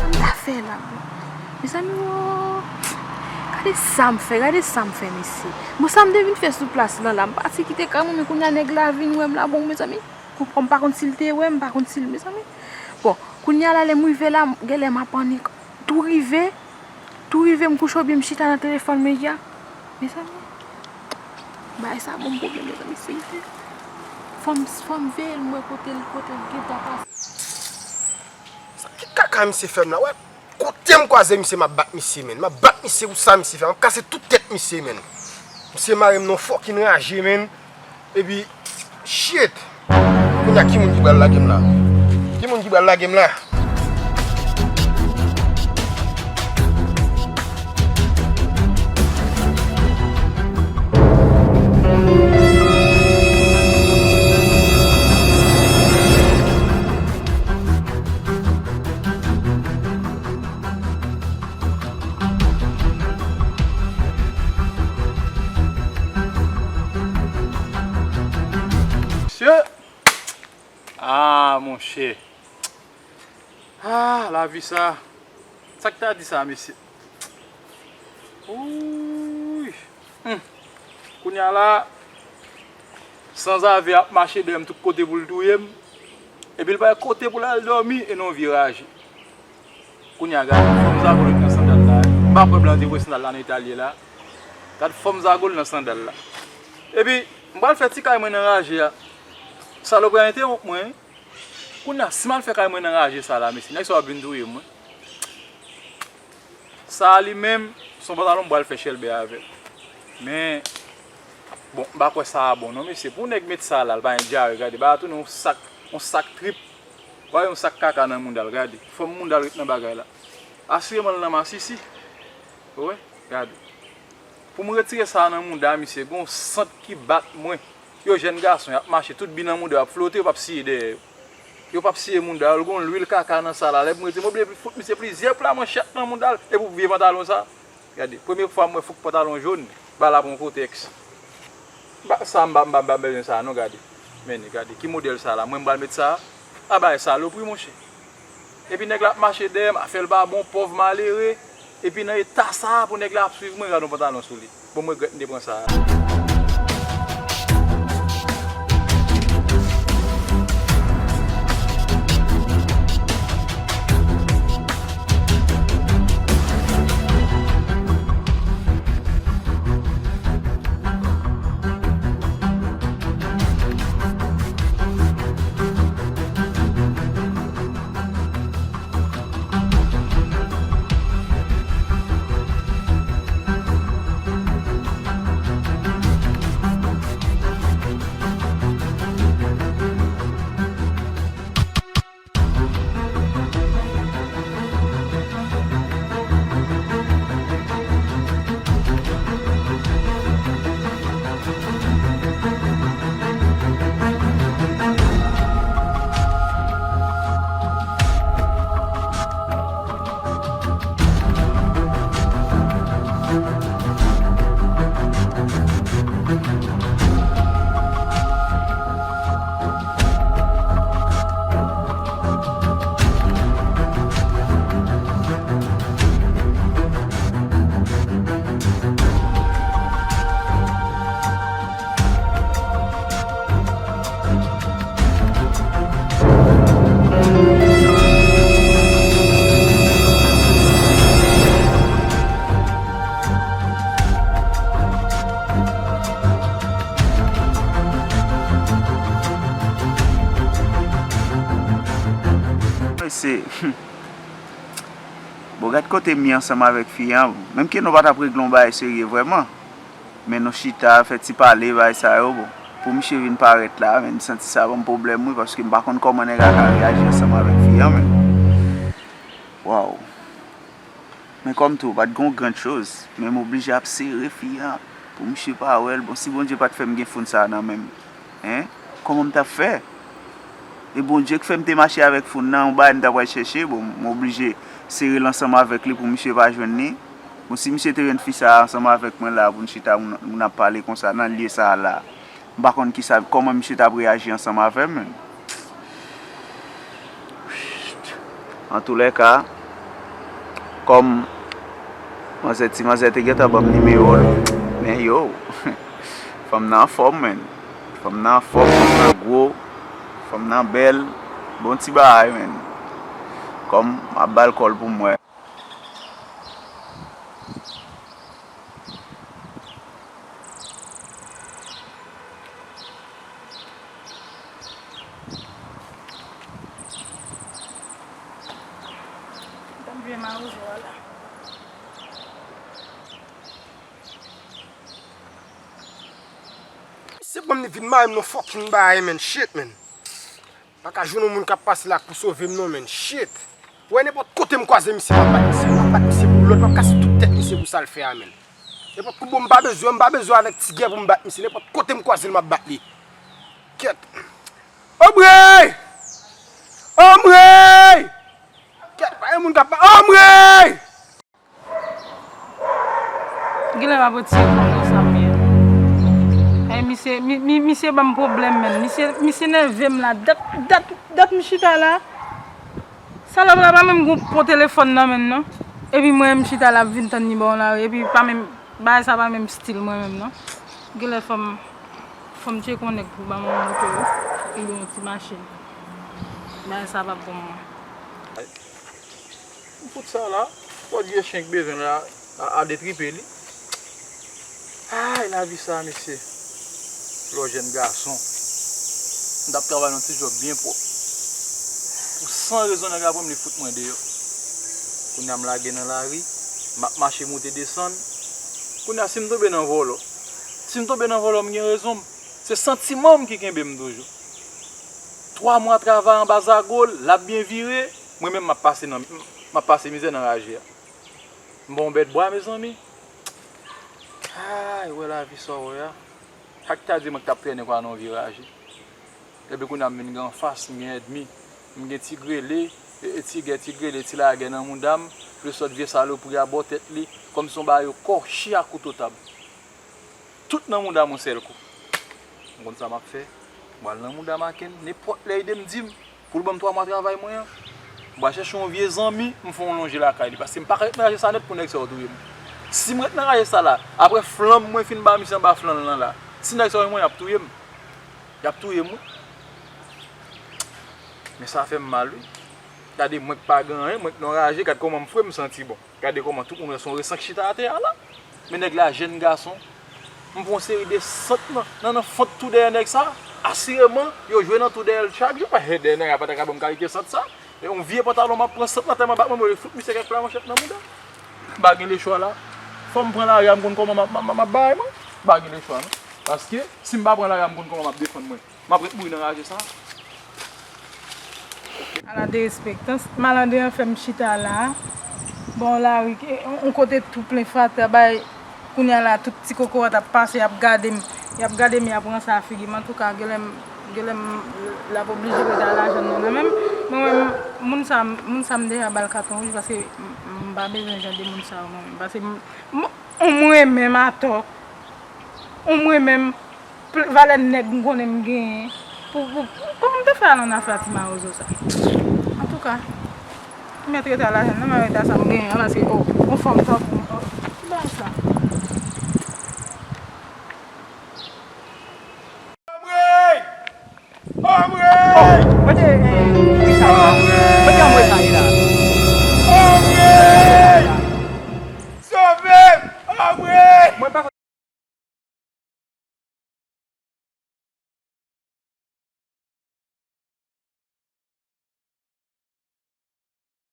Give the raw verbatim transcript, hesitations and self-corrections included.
M ta fè la, bon. Mezanmi, o, gade sa m fè, gade sa m fè, mesye. Bon, sa m te vin fè sou plas lan la, m pati kite kay mwen, men kounye a nèg la vin wè m la, bon, mezanmi, m pa konn si l te wè m, m pa konn si l, mezanmi. Bon, kounye a la, lè m rive la, genlè m ap annik. Tou rive, tou rive, m kouche oubyen m chita nan telefòn mwen ya. Mezanmi, bagay sa ban m pwoblèm, mezanmi, serye. Fò m, fò m veye l, m wè kote l, kote l gentan pase. Sa ki kaka misye fè m la, wè? Kote m kwaze misye, m ap bat misye, menn. M ap bat misye pou sa misye fè. M ap kase tout tèt misye, menn. Misye mare m nan fucking raje, menn. Epi, shit! Kounye a, ki moun ki pral lage m la? Ki moun ki pral lage m la? Mesye! Ah, monchè. Ah, lavi sa. Sa k ta di sa, mesye? Wouy. Hmm. Kounye a la, sanzave ap mache dèyè m tout kote pou l touye m. Epi l pa gen kote pou l al dòmi e nan yon vye raje. Kounye a, gade, fòm zago l nan sandal la. M pa kwè blan te voye sandal la nan eta l ye la. Gade fòm zago l nan sandal la. Epi, m pral fè ti kay mwen nan raje a. Salopri a entewonp mwen. Kounye a, si m al fè kay mwen nan raje sa la, mesye, nèg sa yo ap vin touye m, wi. Sa a li menm, se yon pantalon m pral fè chèlbè avè l. Men, bon, m pa kwè sa a bon non, mesye. Pou nèg met sa la, l pa gen dyare, gade, bagay la tounen yon sak, yon sak trip. Ou pa wè yon sak kaka nan mouda l, gade. Fòm mouda l ret nan bagay la. Asireman l nan masisi. Ou wè? Gade. Pou m retire sa a nan mouda misye, gen yon sant ki bat mwen. Yo jèn gason, y ap mache, tout bi nan mouda yo ap flote, yo p ap siye dèyè yo. Yo p ap siye mouda yo, l gen yon lwil kaka nan sa la. Lè m rete, m oblije fout misye plizyè pla manchèt nan mouda l, e pou vye pantalon sa. Gade, premye fwa m wè fouk pantalon jòn, ba l ap yon kotèks. M pa, sa m pa, m pa, m pa bezwen sa non, gade. Men, gade, ki modèl sa la? Mwen m pral met sa a? A bagay salopri, monchè. Epi nèg la ap mache dèyè m, afè l pa bon, pòv malere. Epi nan eta sa a, pou nèg la ap swiv mwen, gade yon pantalon sou li. Bon, m regrèt m te pran sa a. Mesye, bon, gad kote m ye ansanm avèk fi a. Menm ke nou pa t ap regle yon bagay serye vrèman. Men nou chita, fè ti pale, bagay sa yo, bon. Pou misye vin parèt la, men m santi sa ban m pwoblèm, wi, paske m pa konn kòman nèg la ka reyaji ansanm avèk fi an, men. Waw. Men kòm tou, pa t gen yon grand chose, men m oblije ap sere fi an pou misye pa wè l. Bon, si Bondye pa t fè m gen foun sa a nan men m, en, kòman m t ap fè? E Bondye k fè m te mache avèk foun nan, yon bagay m t ap al chèche, bon, m oblije sere l ansanm avèk li pou misye pa jwenn li. Bon, si misye te jwenn fi sa a ansanm avèk mwen la, pou n chita, moun, moun ap pale konsa nan lye sa a la, m pa konn kisa, kòman misye t ap reyaji ansanm avè m, men. Antoulèka, kòm manzè, ti manzè te gentan ban m nimewo l, men yo, fanm nan anfòm, men. Fanm nan anfòm, fanm nan gwo, fanm nan bèl, bon ti bagay, men. Kòm m ap ba l kò l pou m wè. Misye ban m li vin mare m nan fucking bagay, man. Shit, man. Pa ka jwenn yon moun k ap pase la pou sove m non, man. Shit. Wè, nenpòt kote m kwaze misye, m ap bat misye, m ap bat misye pou lòd, m ap kase tout tèt misye pou sa l fè a, man. Nenpòt kote, bon, m pa bezwen, m pa bezwen avèk ti gè pou m bat misye. Nenpòt kote m kwaze l, m ap bat li. Kèt. Ombre! Ombre! Kèt, pa gen moun k ap pa-, Ombre! Genlè m ap retire kò m nan sa m ye. Ay, misye, mi, mi, misye ban m pwoblèm, menn. Misye, misye nève m la. Dat, dat, dat m chita la. Salòp la pa menm gon po telefòn nan men l, non. Epi mwen, m chita la, ap vin tann li bò yon lari. Epi pa menm, bagay sa pa menm stil mwen menm, non. Genlè fò m, fò m tcheke yon nèg pou ban mwen yon moto, wi. Oubyen yon ti machin. Bagay sa p ap bon mwen. M fout sa la. Fò vye chen k bezwen la, a, a detripe li. Ay, lavi sa, mesye. Lè w jèn gason. M t ap travay nan ti djòb byen pwòp. Pou san rezon, nèg la pran m, li fout mwen deyò. Kounye a, m lage nan lari, m ap mache moute desann. Kounye a, si m tonbe nan vòlò, si m tonbe nan vòlò, m gen rezon m. Se santiman m ki kenbe m toujou. Twa mwa travay anba zago l, l ap byen vire, mwen menm m ap pase nan, m ap pase mizè nan raje a. M ba w bèt bwa, mezanmi. Ay, wè lavi sa w wè a. Sa k ta di mwen k t ap trennen kwa nan yon vye raje. Epi kounye a m vin gen anfas, m gen èdmi. M gen ti grele, e, e ti gè, ti grele, ti lagè nan mouda m, plis lòt vye salopri a bò tèt li, kòmsi yon bagay yo kòchi a kouto tab. Tout nan mouda m yon sèl kou. M konn sa m ap fè. M pral nan mouda Maken, nenpòt lè ede m di m, pou l ban m twa mwa travay mwen an. M pral chèche yon vye zanmi, m fè yon lonje lakay li. Paske m pa ka ret nan raje sa nèt pou nèg sa yo touye m. Si m ret nan raje sa la, apre flanm mwen fin ba misye anba flann lan la, si nèg sa yo jwenn mwen, y ap touye m. Y ap touye m, wi. Men sa fè m mal, wi. Gade mwen k pa gen anyen, mwen k nan raje, gad kòman m fre, m santi bon. Gade kòman tout moun wè se yon resan k chita atè a la. Men nèg la jèn gason. M pran yon seri de sant nan, nan, nan fant tou dèyè nèg sa. Asireman, yo jwe nan tou dèyè l chak jou. Paske dèyè nèg la pa ta ka ban m kalite sant sa. E yon vye pantalon m ap pran sant nan tèlman bat mwen, mwen vle fout misye kèk pla manchèt nan mouda. M pa gen lechwa la. Fò m pran lari a, m konn kòman m ap, m ap, m ap bay mwen. M pa gen lechwa non. Paske si m pa pran lari a, m konn kòman m ap defann mwen. M ap ret mouri nan raje sa. Ala derespektans. Malandren an fè m chita la. Bon, lari, on kote tou plen fatra, bay, kounye a la, tout ti kokorat ap pase, y ap gade m. Y ap gade m, y ap ranse a figi m. Antouka, genlè m, genlè m, l ap oblije ret a lajan nan nan men m. Mwen menm, moun sa, moun sa m deja ba l katon wouj paske m, m pa bezwen jan de moun sa yo mwen menm. Paske m, m, on mwen menm atò. On mwen menm. Pl-, valè nèg m konnen m genyen. Pou, pou, kòman m te fè al nan afè a ti mawozo sa? Antouka, m mèt rete a lajan nan, m a rete a sa m genyen an, paske, o, on fò